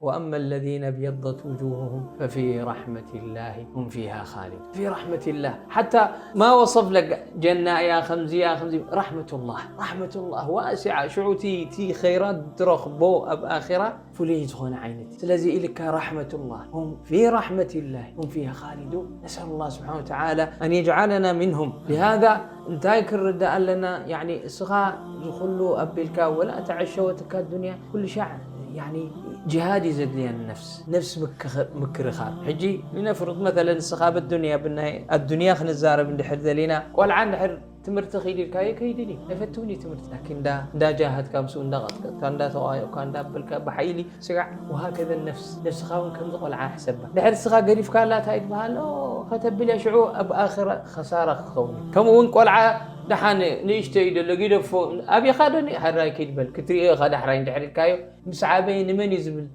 وأما الذين ابيضت وجوههم ففي رحمة الله هم فيها خالدون. في رحمة الله. حتى ما وصف لك جنة يا خمزي يا خمزي. رحمة الله. رحمة الله واسعة. شعوتي تي خيرات ترخبو أب آخرة. فلي يزخون عينتي. سلازي إلك رحمة الله. هم في رحمة الله. هم فيها خالدون. نسأل الله سبحانه وتعالى أن يجعلنا منهم. لهذا እንታይ ክርዳእ ኣለና? ያኒ እስኻ ዝኹሉ ኣቢልካ ወላ ተዓሸወትካ ዱንያ ኩሉ ሻዕ ያኒ ጅሃድ እዩ ዘድልያ። ነፍስ ነፍስ ምክኽ- ምክርኻር። ሕጂ ንነፍርድ መተለን እስኻ ብዱንያ ብናይ ኣዱንያ ክንዛረብ እንድሕር ደሊና ቆልዓ እንድሕር ትምህርቲ ኺድ ኢልካዮ ከይድን እዩ። ኣይፈትውን እዩ ትምህርቲ ላኪን እንዳ እንዳጃሃድካ ምስኡ እንዳቐጥቀጥካ እንዳተዋየቕካ እንዳበልካ ብሓይሊ ስጋዕ። وهكذا النفس. ነፍስኻ እውን ከምዚ ቆልዓ ሕሰባ። ድሕር እስኻ ገዲፍካላ እንታይ ትበሃል? ኦ፣ ከተብል እያ። ሽዑ ኣብ ኣኽራ ኸሳራ ክትኸውን እዩ። ከምኡ እውን ቆልዓ ደሓን ንእሽቶ እዩ ደሎ፣ ግደፎ። ኣቢኻ ዶ ኒ-፣ ሕራይ ኪድ በል። ክትርእዮ ኢኻ ዳሕራይ እንድሕር ኢልካዮ፣ ምስ ዓበየ ንመን እዩ ዝብል?